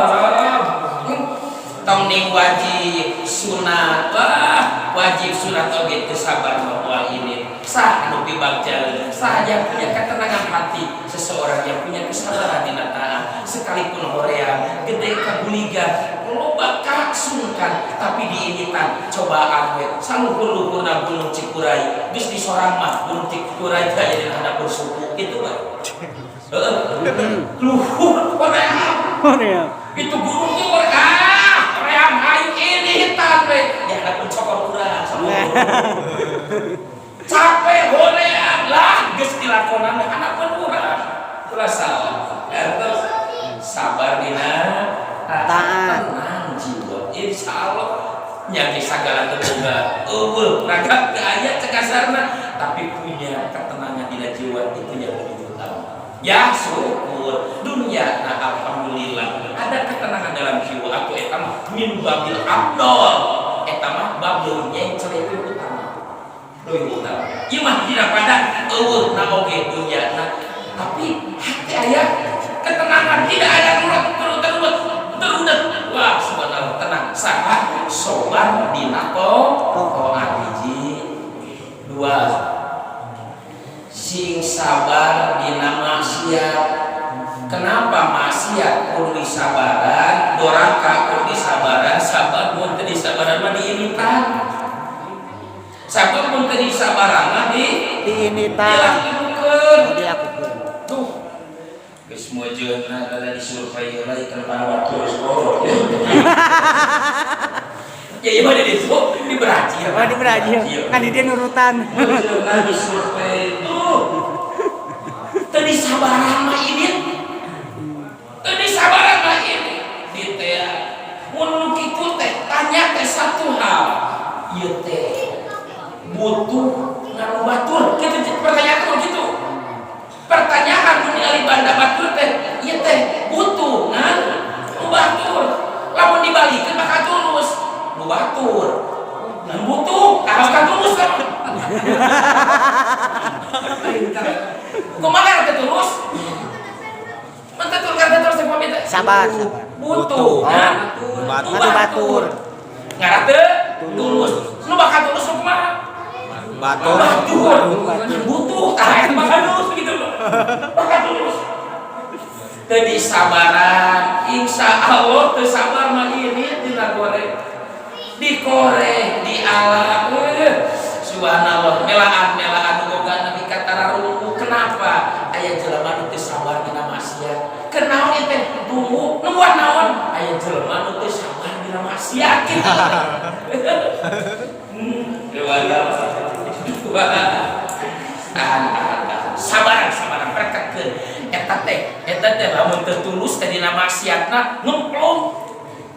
Tong ning wajib sunat. Wah, wajib sunat oge teu sabar mah moal ini. Sah anu pibagja, sah yang punya ketenangan hati, seseorang yang punya kesabaran dina taat, sekalipun hoream, gede kaguligan, loba kasungkan, tapi diinitan cobaan we saluhur-luhurna Gunung Cikuray, geus disorang mah Gunung Cikuray teh aya dina handapun suku kitu we. Heeh. Luhur hoream. Hoream. Itu gunung tuh hoream hayu ini hitam we. Di handapun cokor urang saluhur. Capek hoream lah geus dilakonan handapun urang. Ulah salah. Terus sabar dina Taat. Tenang jiwa. Insya Allah nyagi sagala teu boga. Eueuh raga teu aya cek kasarna, tapi punya ketenangan dina jiwa itu yang lebih utama. Ya syukur dunia nah alhamdulillah ada ketenangan dalam jiwa atau eta mah min babil afdol. Eta mah bab leuwih nyengsel itu utama. Leuwih utama. Ieu mah dina pada eueuh na oge dunia na tapi hati aya ketenangan tidak ada nurut terus terus terus wah subhanallah tenang saha sobar dina taat hiji dua sing sabar dina maksiat. Kenapa maksiat kudu disabaran, doraka kudu disabaran, sabar mun teu disabaran mah diimitan, sabar mun teu disabaran mah di Diimitan. Dilakukeun. Oh, dilakukeun. Tuh geus mojeuna kada disurvei heula ikan waktu geus borok. Ya ieu mah di ditu di Brazil. Oh, di Brazil. Kan di dia nurutan. Mojeuna disurvei tuh. Teu disabaran mah ini. Teu disabaran mah ini. Di teh mun nu kitu teh tanya teh satu hal. Ieu teh butuh nganu batur kitu pertanyaan tuh gitu. Pertanyaan mun ningali banda batur teh ieu teh butuh ngan nu batur. Lamun dibalik Batur. Ngan butuh, harus kan tulus kan. Kumaha teu tulus? Mun teu tulus kan terus pamit. Sabar, sabar. Butuh. Nah, Batur. Batur. Ngarah teu tulus. Nu bakal tulus nu kumaha? Batur. Batur. Butuh, tah eta bakal tulus begitu loh. Bakal tulus. Teu disabaran, insya Allah teu sabar mah ini tina goreng. Dikoreh, diala, subhanallah, melaan melaan nu boga nepi ka tararunggu. Kenapa? Aya jelema nu teu sabar dina maksiat. Keur naon ieu teh? Dungu, nu buat naon? Aya jelema nu teu sabar dina maksiat kitu. Tahan, tahan, tahan. Sabaran, sabaran, perketkeun. Eta teh lamun teu tulus teh dina maksiatna ngemplong.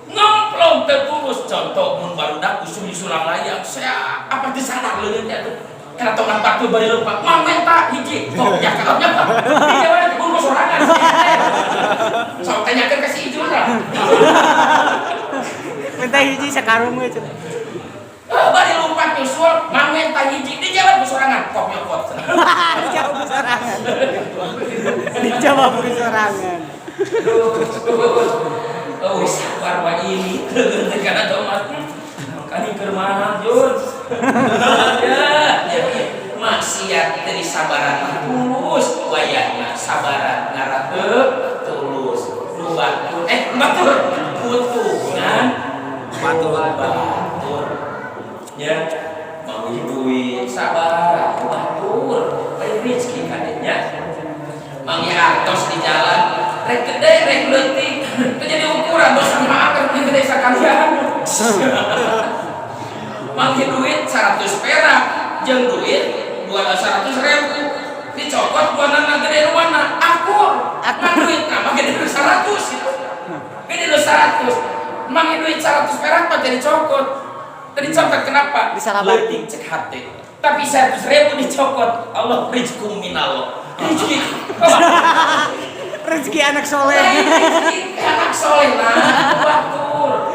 Ngemplong teu tulus. Contoh mun barudak usum disulang layang, saya apa teu sadar leungeun teh atuh. Kana tongkat batu bari leumpang. Mang menta hiji. Kok ya ka nya Pak. Di jawa teh kudu sorangan. Sok tanyakeun ka si Ijul lah. Minta hiji sakarung we cenah. Bari lompat nyusul, mang menta hiji di jawa ku sorangan, kok nyokot. Dijawab ku sorangan. Dijawab ku sorangan. Oh, sabar wa ini karena tomat. Makanya keur mahal, Jun. Ya, ya, ya. Maksiat teu disabaran tulus, wayahna sabaran ngarah teu tulus. Nu batur, batur butuh ngan Batur. Batur. Ya, mau duit sabar, batur. Lain rezeki kadenya. Mangi artos di jalan, rek gede, rek leutik, teu jadi ukuran dosa mah akan gede sakalian. Mangi duit 100 perak, jeung duit 200 ribu, dicokot dua nana gede nu mana? Akur, ngan duit mah gede nu 100 gitu. Gede nu 100. Mangi duit 100 perak mah jadi cokot. Tadi cokot kenapa? Disalabat. Leutik cek hate. Tapi 100 ribu dicokot, Allah rizkum minallah. Rezeki. Rezeki anak soleh. Lain rezeki anak soleh nah, batur.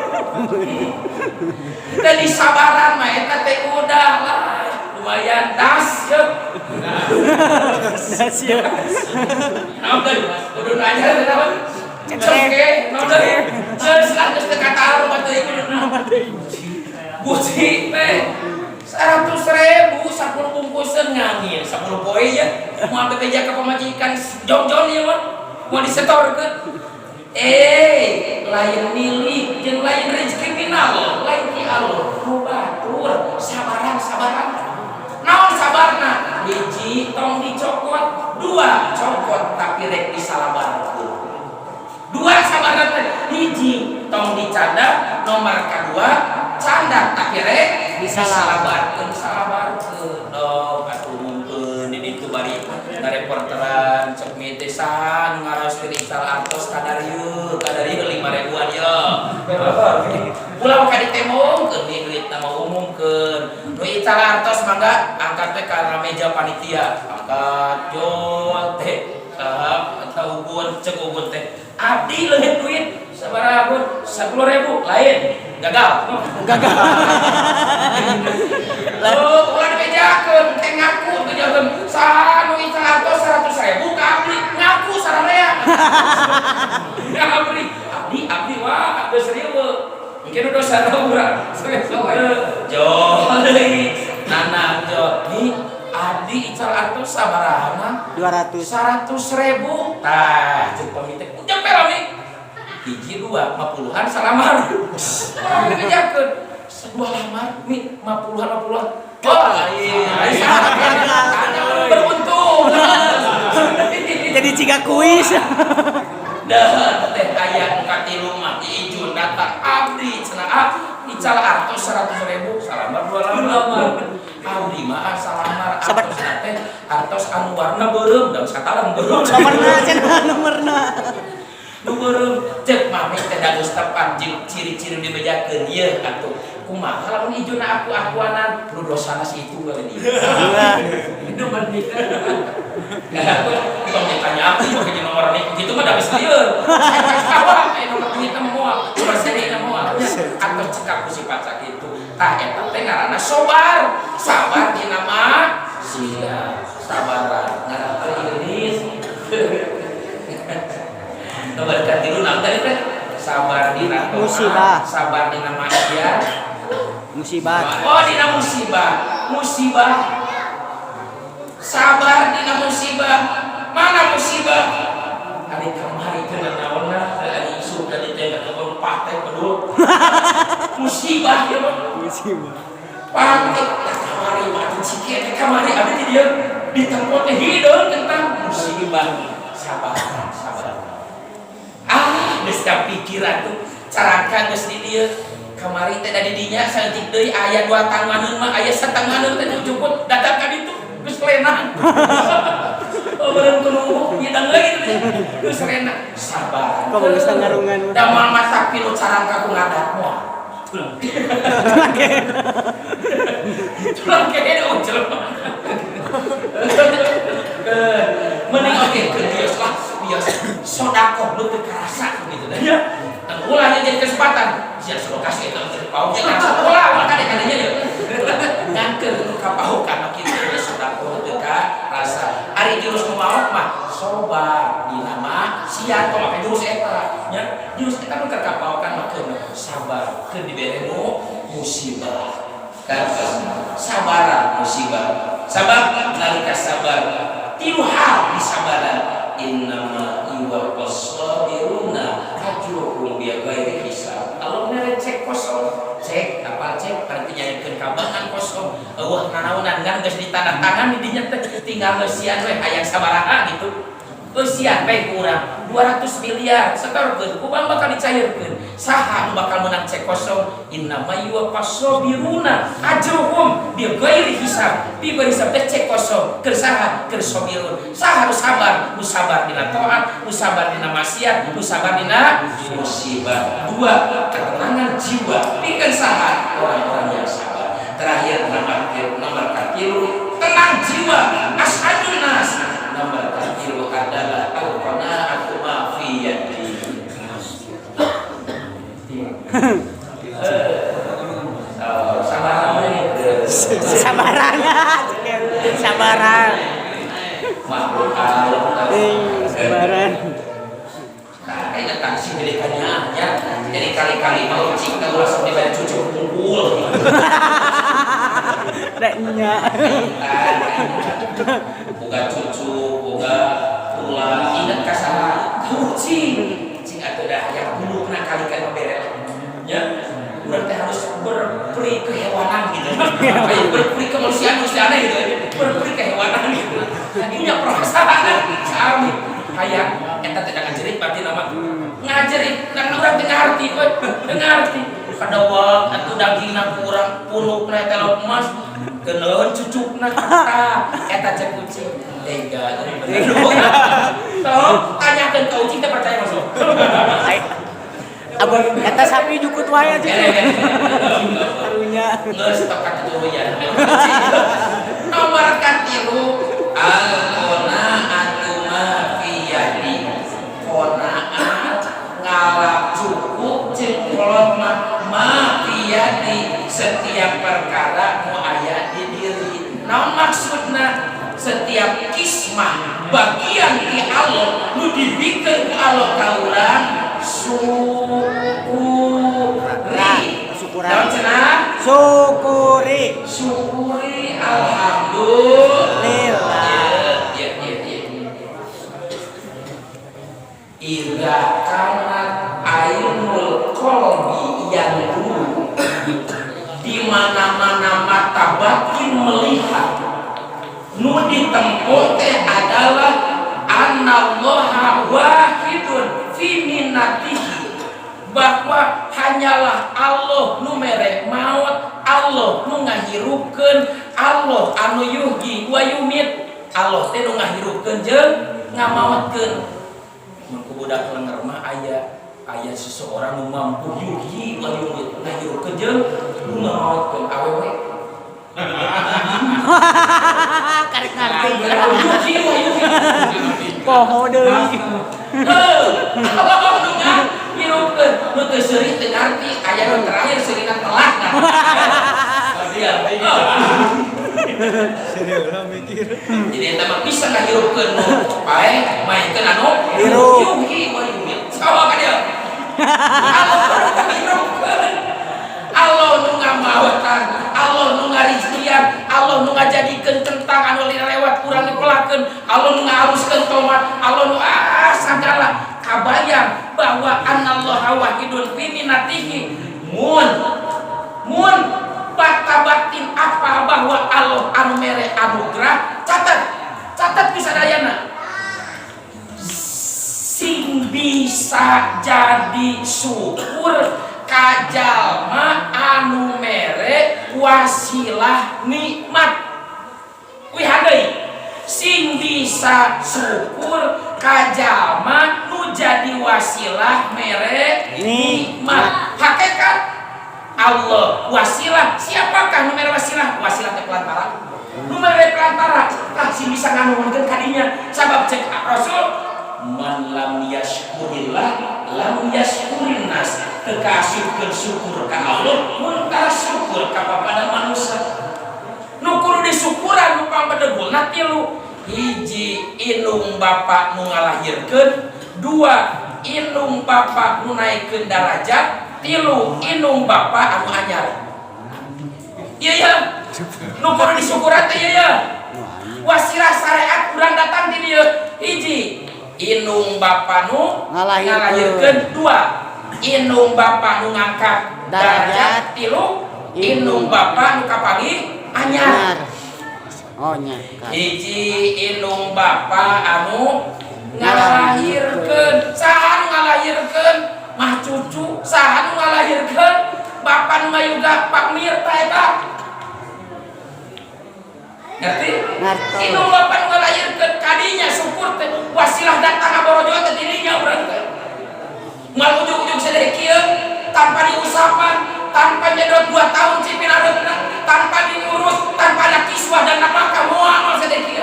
Tadi sabaran mah eta teh udah lah. Lumayan das ya. Das ya. Naon deui? Kudu nanya teh naon? Cengkeh. Cengkeh, naon deui? Geus lah geus teu kataruh mah teuing kuduna. Guci teh 100 ribu 10 bungkusan ngangin 10 poe ya mau bebeja ke pamajikan jongjon ya mah mau disetorkeun, lain milik jeung lain rezeki minallah, lain ti Allah, nu batur sabaran, sabaran. Naon sabarna? Hiji, tong dicokot. Dua, cokot tapi rek disalabarkeun. Dua sabarna teh, hiji tong dicandak, nomor kedua candak tapi rek disalabarkeun, salabarkeun. Dong atuh umumkeun di ditu bari ngareporteran cek mi teh saha nu ngaraoskeun ical artos kadar ieu, kadar ieu 5 ribuan ye. Ulah maka ditembongkeun di duit nama umumkeun. Nu ical artos mangga angkat teh ka meja panitia. Angkat jol teh saha eta Ugun, cek Ugun teh. Abdi leuhit duit sabaraha Gun? 10 ribu lain gagal. Gagal. Oh, ulah dibejakeun, teh ngaku bejakeun. Saha nu ical artos 100 ribu ka abdi ngaku sararea. Ya abdi, abdi abdi wah geus riweuh. Mungkin udah dosa urang. Jol deui. Nanang jol. Nih abdi ical artos sabaraha? 200. 100 ribu. Tah, cek pamit teh. Jempel mi. Hiji dua, lima puluhan salamar. Wah, bejakeun. Dua lamar, mi, lima puluhan, lima puluhan. Oh, lain. Lain. Beruntung. Jadi ciga kuis. Dah teh aya nu katilu mah diijun datang abdi cenah ah ical artos 100 ribu salamar dua lamar. Abdi mah salamar Sabar. Artos teh artos anu warna beureum da satalang beureum. Nomorna cenah nomorna. Nu beureum cek mami teh da geus tepat jeung ciri-ciri dibejakeun ieu atuh kumaha lamun ijuna aku-akuanan nu dosana si itu kali dia. Nomor nikah. Ya, tong ditanya aku mau ke nomor nih, gitu mah da geus lieur. Saya kasih tahu nomor duit mah moal, nomor seri mah moal. Atau cekap ku sifat sakitu. Tah, eta teh ngaranna sobar, sabar dina maksiat, sabaran ngaranna teh iris. Nomor katilu naon tadi teh? Sabar dina toat, Musibah. Sabar dina maksiat. Musibah. Oh, dina musibah, musibah. Sabar dina musibah. Mana musibah? Ari kamari teh naonna? Ari isu tadi teh kebon pate bedul. Musibah ya mah. Musibah. Pate kamari mah atuh ciki teh kamari abdi di dieu di tempat teh hideung tentang musibah. Sabar, sabar. Ah, geus pikiran tuh carangka geus di dieu. Kamari teh da di dinya saeutik deui aya dua tangmaneun mah, aya satangmaneun teh nu jemput datang ka ditu geus lenang. Oh, beureum kudu hidang lagi teh. Geus lena. Sabar. Kok geus ngarungan mah. Da moal matak pilu carangka ku ngadat moal. Tulang. Tulang kene oh jelema. Mending oke ke bios lah, bios. Sodakoh nu teu karasa gitu dah ya. Dan ulah jadi kesempatan. Sia kasih eta teh pauk kan sekolah maka deh kadinya ya. Ngan keur nu kapaukan mah kitu we, sodakoh teu karasa. Ari jurus nu maok mah sobar dina maksiat, tong make jurus eta nya. Jurus eta nu keur kapaukan mah keun sabar keur dibere nu musibah. Kan sabaran musibah. Sabab nalika sabar tilu hal disabaran, innama yuwaffas sabiruna ajruhum bighairi hisab. Allah mere cek kosong, cek apa cek berarti nyaikeun kabangan kosong, eueuh nanaonan ngan geus ditanda tangan di dinya teh, tinggal ngeusian we hayang sabaraha gitu. Eusian we ku urang 200 miliar setorkeun ku bank bakal dicairkeun. Saha nu bakal menang cek kosong? Innama yuwaffas sabiruna ajruhum bighairi hisab. Bighairi hisab teh cek kosong keur saha? Keur sabirun. Saha nu sabar? Nu sabar dina taat, nu sabar dina maksiat, nu sabar dina musibah. Dua, ketenangan jiwa pikeun saha? Orang-orang yang sabar. Terakhir nomor katilu, tenang jiwa, as'adun nas. Nomor katilu adalah al-qanaatu ma fi yadi. Oh, sabar. Sabaran. Sabaran. Makhluk Allah. Eh, sabaran. Nah, kayaknya taksi jadi tanya ya. Jadi kali-kali mau cik tahu langsung dibayar cucu kumpul. Rek nya. Boga cucu, boga tulang, ingat kasalah. Kucing, cing atuh dah yang bulukna kali-kali mah. Ya, urang teh harus berperi kehewanan gitu. Kayak berperi kemanusiaan, manusia aneh gitu. Berperi kehewanan gitu. Punya perasaan, sami. Hayang eta teh ngajerit berarti nama ngajerit, dan urang teh ngarti we, teu ngarti. Kadawak atuh dagingna kurang, punukna eta lauk emas, keuneun cucukna tah eta cek kucing. Tega bener. Tolong tanyakeun ke ucing teh percaya masuk. Abang eta sapi jukut wae aja. Karunya. Geus tok katilu ya. Nomor katilu, al qanaatu ma fi yadi. Qanaat ngalap cukup jeung kolot mah, ma fi yadi, setiap perkara nu aya di diri. Naon maksudna? Setiap kismah bagian ti Allah nu dibikeun ku Allah ka urang, syukuri. Syukuran. Naon cenah? Syukuri. Syukuri, alhamdulillah. Lillah. Ya, ya, ya. Idza kanat ainul qalbi yang dulu, di mana-mana mata batin melihat nu ditempo teh adalah anallaha wahidun fi minnatihi, bahwa hanyalah Allah nu mere maut, Allah nu ngahirupkeun, Allah anu yuhyi wa yumit, Allah teh nu ngahirupkeun jeung ngamaotkeun. Mun ku budak lenger mah aya aya seseorang nu mampu yuhyi wa yumit, ngahirupkeun jeung nu ngamaotkeun, awewe. Karek ngarti. Yuhyi wa yumit. Poho deui. Heuh, Allah nu ngahirupkeun. Ngahirupkeun nu teu seuri teu ngarti, aya nu terakhir seurina telat nah. Dia. Oh. Jadi eta mah bisa ngahirupkeun nu paeh, maenkeun anu Hirup. Yuhyi wa yumiit. Sawa ka dia. Allah nu ngahirupkeun. Allah nu ngamaotan, Allah nu ngarizkian, Allah nu ngajadikeun kentang anu lewat kurang dipelakeun, Allah nu ngahaluskeun tomat, Allah nu sagala kabayang bahwa anallaha wahidun fi minnatihi. Mun mun bata batin apa bahwa Allah anu mere anugerah, catat catat bisa dayana sing bisa jadi syukur kajalma anu mere wasilah nikmat. Wih deui, sing bisa syukur kajalma nu jadi wasilah mere nikmat. Hakikat Allah wasilah, siapakah nu mere wasilah? Wasilah teh pelantara, nu mere pelantara tah sing bisa nganuhunkeun kadinya. Sabab cek Rasul, man lam yashkurillah lam yashkurin nas, teu kaasupkeun syukur ka Allah mun syukur ka papada manusia. Nu kudu disyukuran nu pangpedegulna tilu: hiji, indung bapak nu ngalahirkeun; dua, indung bapak nu naikkeun darajat; tilu, indung bapak anu anyar. Iya ya, nu kudu disyukuran teh ieu ya, wasilah syariat urang datang di dieu. Hiji, indung bapak nu Ngalahirkeun. Ngalahirkeun; dua, indung bapak nu ngangkat Darajat. Darajat; tilu, indung bapak nu kapanggih anyar. Anyar. Oh nya. Hiji, indung bapak anu ngalahirkeun. Saha nu ngalahirkeun? Mah cucu. Saha nu ngalahirkeun? Bapak nu ngayuga Pak Mir ta eta. Ngerti? Ngerti. Indung bapak nu ngalahirkeun, kadinya syukur teh wasilah datang ngaborojo teh dirinya urang teh. Moal ujug-ujug sedek kieu tanpa diusapan, tanpa nyedot 2 tahun cipinareutna, tanpa diurus, tanpa ada kiswah dan nafkah, moal moal sedek kieu.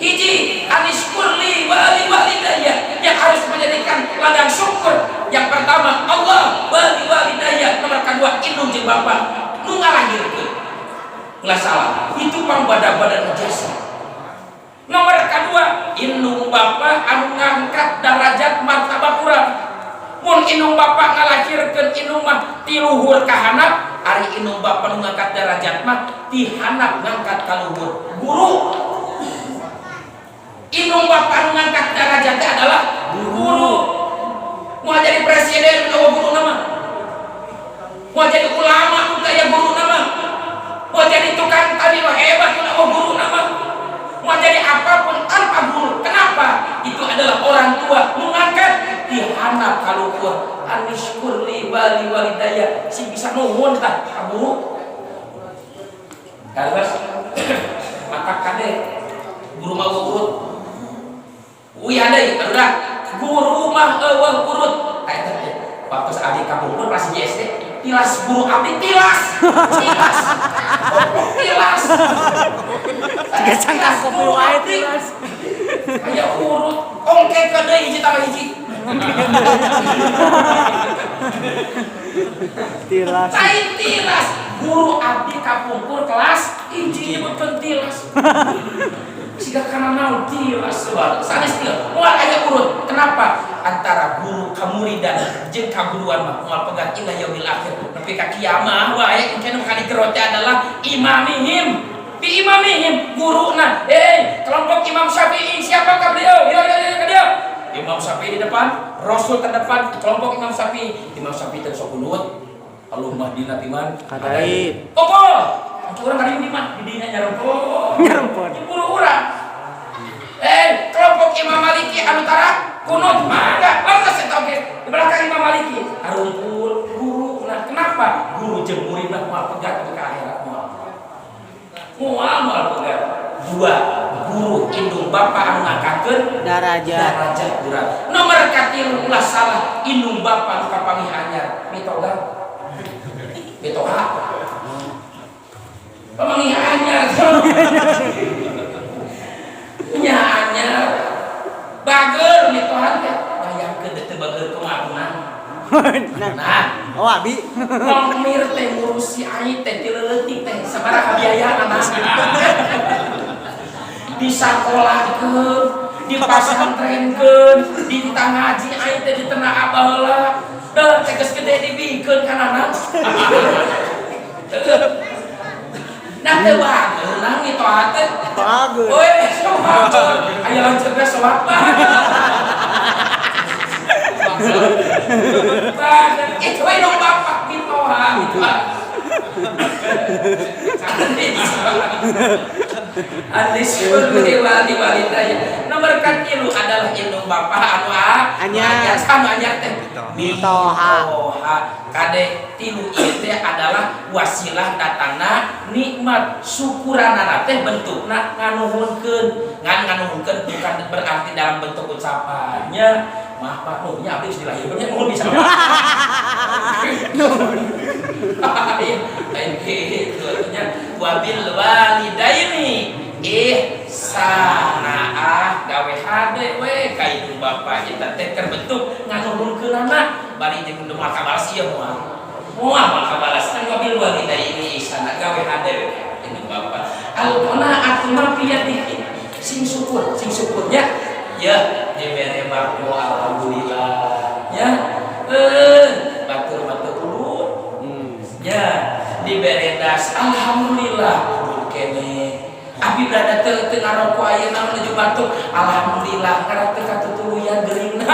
Hiji, anisykurli wa li walidayya, yang harus menjadikan ladang syukur. Yang pertama Allah, wa li walidayya, nomor kedua indung jeung bapa nu ngalahirkeun. Ulah salah, itu pang badan-badan jasa. Nomor kedua, indung bapa anu ngangkat darajat martabat urang. Mun indung bapa ngalahirkeun indung mah ti luhur ka handap, ari indung bapa nu ngangkat darajat mah ti handap ngangkat ka luhur. Guru. Indung bapa nu ngangkat darajat teh adalah guru. Mau jadi presiden euweuh guru nama. Mau jadi ulama nu aya guru nama. Mau jadi tukang tani nu hebat nu euweuh guru nama. Mau jadi apapun tanpa guru. Kenapa? Itu adalah orang tua mengangkat di handap kaluhur. Anisykurli wali walidaya, sing bisa nuhun tah ka guru. Terus mata kade guru mah urut. Wih deui, udah guru mah euweuh urut. Eta teh waktu abdi kapungkur kelas hiji SD, tilas guru abdi tilas. Tilas. Tilas. Tiga cangkang kopi wae tilas. Aya urut, ongke ke deui hiji tambah hiji. Tilas. Lain tilas, guru abdi kapungkur kelas hiji nyebutkeun tilas. Siga kana naon tilas sanes tilas. Moal aya urut. Kenapa? Antara guru kamuridan jeung kaguruan mah moal pegat ila yaumil akhir. Nepi ka kiamah wae engke nu kadigero teh adalah imamihim. Bi imamihim guruna. Kelompok Imam Syafi'i siapakah beliau? Yo yo yo ke dia. Imam Syafi'i di depan, Rasul terdepan, kelompok Imam Syafi'i. Imam Syafi'i teh sok kunut. Allahumma hdina fiman Kadait. Opo? Urang kali ini mah di dinya nyarempon. Nyarempon. Guru urang. Kelompok Imam Maliki anu tara kunut mangga lantas eta oge di belakang Imam Maliki arumpul guru. Nah, kenapa? Guru jeung murid mah moal pegat ke akhirat moal. Moal moal pegat. Dua, guru indung bapa anu ngangkatkeun Darajat. Darajat urang. Nomor katilu ulah salah, indung bapa nu kapanggih anyar mitoga. Mitoha. Pamanggih anyar. Nya anyar. Bager mitoha teh bayangkeun teu bager kumaha. Nah, Oh, abi. Ngomir teh ngurusi aing teh ti leutik teh sabaraha biayana? Di sakolahkeun, di pasantrenkeun, di ngaji aing teh di tenang abah heula. Deuh teh geus gede dibikeun kana. Nah, teu bageunang mitoha teh. Bagus. Woi, sok bageun. Aya lanceukna soak bageun. Bageun. Itu we dong bapak mitoha. Sadis. Anisyur wali walidayya. Nomor katilu adalah indung bapak anu Anyar. Anu anyar teh Mitoha. mitoha. Kade tilu ieu teh adalah wasilah datangna nikmat. Syukuranana teh bentukna nganuhunkeun. Ngan nganuhunkeun bukan berarti dalam bentuk ucapannya. Maaf Pak, nuhunnya abdi geus dilahirkeun nya, nuhun bisa. Nuhun. Lain gitu nya. Wabil walidaini ihsana, ah gawe hade we ka indung bapa eta teh terbentuk nganuhunkeunana bari jeung moal kabalas ieu, moal moal moal kabalas kan. Wabil walidaini ihsana, gawe hade we ka indung bapa. Al qanaatu ma fi yadihi, sing syukur, sing syukurnya ya dibere bako, alhamdulillah ya. Batur batur ulun ya dibere das, alhamdulillah ulun kene. Abi berada teu teu ngarokok ayeuna menuju batuk, alhamdulillah, karena teu katutuluyan geuringna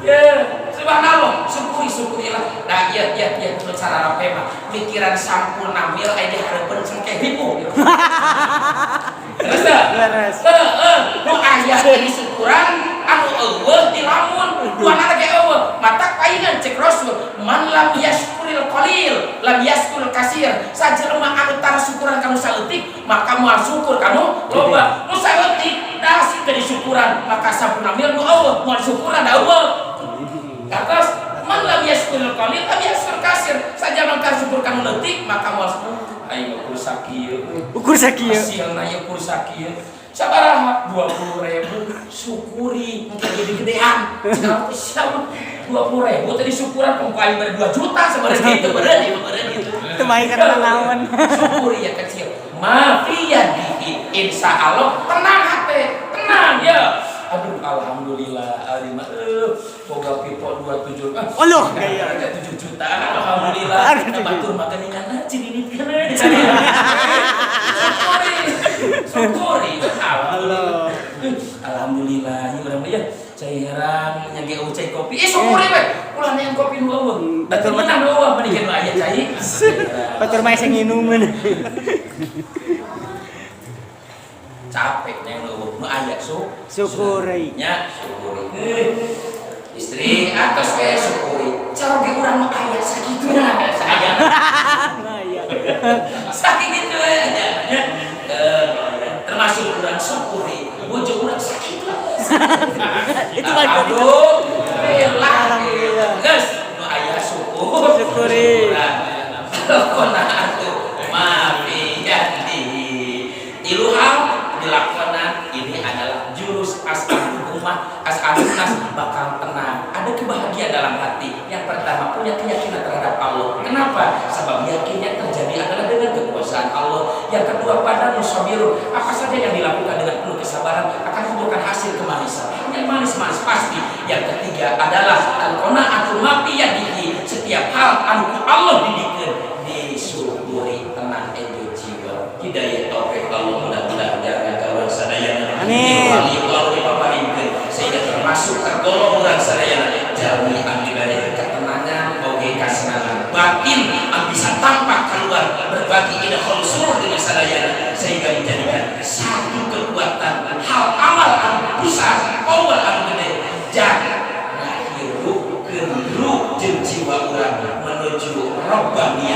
ya. Subhanallah, syukuri, syukurilah. Nah, iya iya iya, menurut cara rape mah mikiran sampurna mil aya di hareupeun cengkeh ribu. Terus teu? Leres. Heeh, nu aya di syukuran, anu euweuh dilamun, duana ge euweuh. Matak paingan cek Rasul, man lam yaskuril qalil, lam yaskuril kasir. Sajelema anu tara syukuran kanu saeutik, maka moal syukur kanu loba. Nu saeutik dasi teu disyukuran, maka sampurna mil nu euweuh moal syukuran da euweuh. Atas man lam yaskuril qalil lam yaskuril kasir. Sajelema tara syukur kanu leutik, maka moal aing ukur sakieu. Ukur sakieu. Hasilna ieu ukur sakieu. Sabaraha? 20.000. Syukuri, mungkin gede-gedean. Sekarang tuh siapa 20.000 tadi syukuran, pun aing bere 2 juta sebenarnya gitu, beureun ieu, beureun gitu. Teu bae karena naon. Syukuri ya kecil. Ma fi yadihi, insya Allah tenang hati, tenang ya. Aduh, alhamdulillah alima boga pipo 27 ah. Allah, gaya. Harga 7 juta, alhamdulillah. Harga 7. Batur makan ingana cininitkeun. Syukuri, syukuri, alhamdulillah. Alhamdulillah, ieu urang mah ya cai herang nya ge eueuh cai kopi. Ih, syukuri we. Ulah neang kopi nu eueuh. Batur mah nu eueuh mending nu aya cai. Batur mah sing nginumeun. Capek neang nu eueuh, nu aya Syukuri. Nya syukuri. Istri atos we syukuri. Cara ge urang mah aya sagituna, saya. Nah, iya. Sakitu we nya. Eh, termasuk urang syukuri, bojo urang sakitu. Itu kan Alhamdulillah. Alhamdulillah. Geus, nu aya syukur. Syukuri. Qanaatu ma fi yadihi. Tilu hal dilakonan ini adalah jurus as'adul ummah, as'adun nas bakal tenang. Ada kebahagiaan dalam hati. Yang pertama, punya keyakinan terhadap Allah. Kenapa? Sebab yakinnya terjadi adalah dengan kekuasaan Allah. Yang kedua, pada musabirun. Apa saja yang dilakukan dengan penuh kesabaran akan membuahkan hasil kemanisan. Yang manis-manis pasti. Yang ketiga adalah al-qanaatu ma fi yadihi. Setiap hal anu ku Allah didikeun disyukuri, tenang enjoy jiwa. Hidayah taufik Allah mudah-mudahan jangan ka urang sadayana. Amin. Wali Allah dipaparinkeun sehingga termasuk tergolong urang sadayana jalmi anu diberi ketenangan oge kasenangan batin anu bisa tampak keluar berbagi idkhol surur dengan sadayana sehingga menjadikan satu kekuatan hal amal anu besar, power anu gede jangan ngahirupkeun ruh jeung jiwa urang menuju Rabbani.